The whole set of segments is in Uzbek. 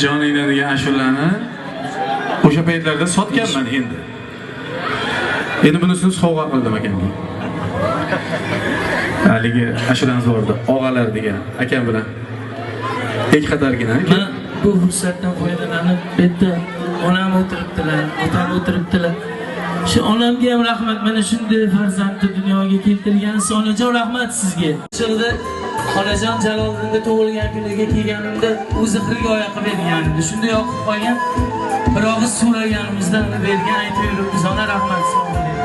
Joningdan degan ashulani o'sha paytlarda sotganman endi. Endi bunisini sovg'a qildim akamga. Haligi ashulamiz bor edi, og'alar degan akam bilan. Ikki qatorgina. Men bu fursatdan foydalanib bu yerda onam o'tiribdilar, otam o'tiribdilar. Shu onamga ham rahmat, mana shunday farzandni dunyoga keltirgansiz. Onajon, rahmat sizga. Chig'da Xolajon Jaloliddinda tug'ilgan kuniga kelganimda o'zi xirgoya qilib bergan edi. Shunday yoqib qolgan. Bir og'iz so'raganimizda uni bergan, aytib yuribmiz. Ona rahmat, sog' bo'ling.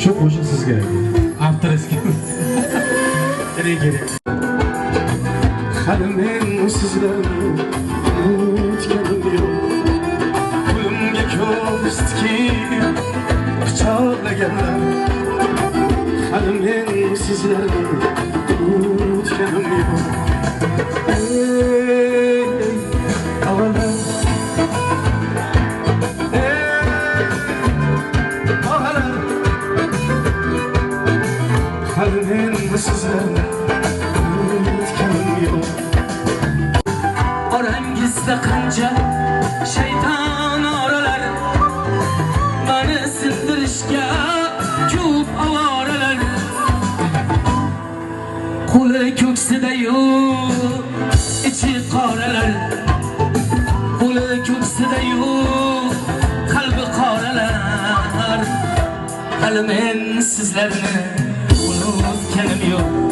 Shu qo'shiq sizga. Avtorskiy. Kerak kerak. Hali men sizlarni unutganim yo'q. Qo'limga ko'z tikib pichoqlaganlar. Hali men sizlarni unutganim yo'q. Ey og'alar, ey og'alar, hali men sizlarni unutganim yo'q. Orangizda qancha shayton oralar, mani sindirishga ko'p ovoralar. Qo'li ko'ksida-yu ichi qoralar, qo'li ko'ksida-yu qalbi qoralar. Hali men sizlarni unutganim yo'q.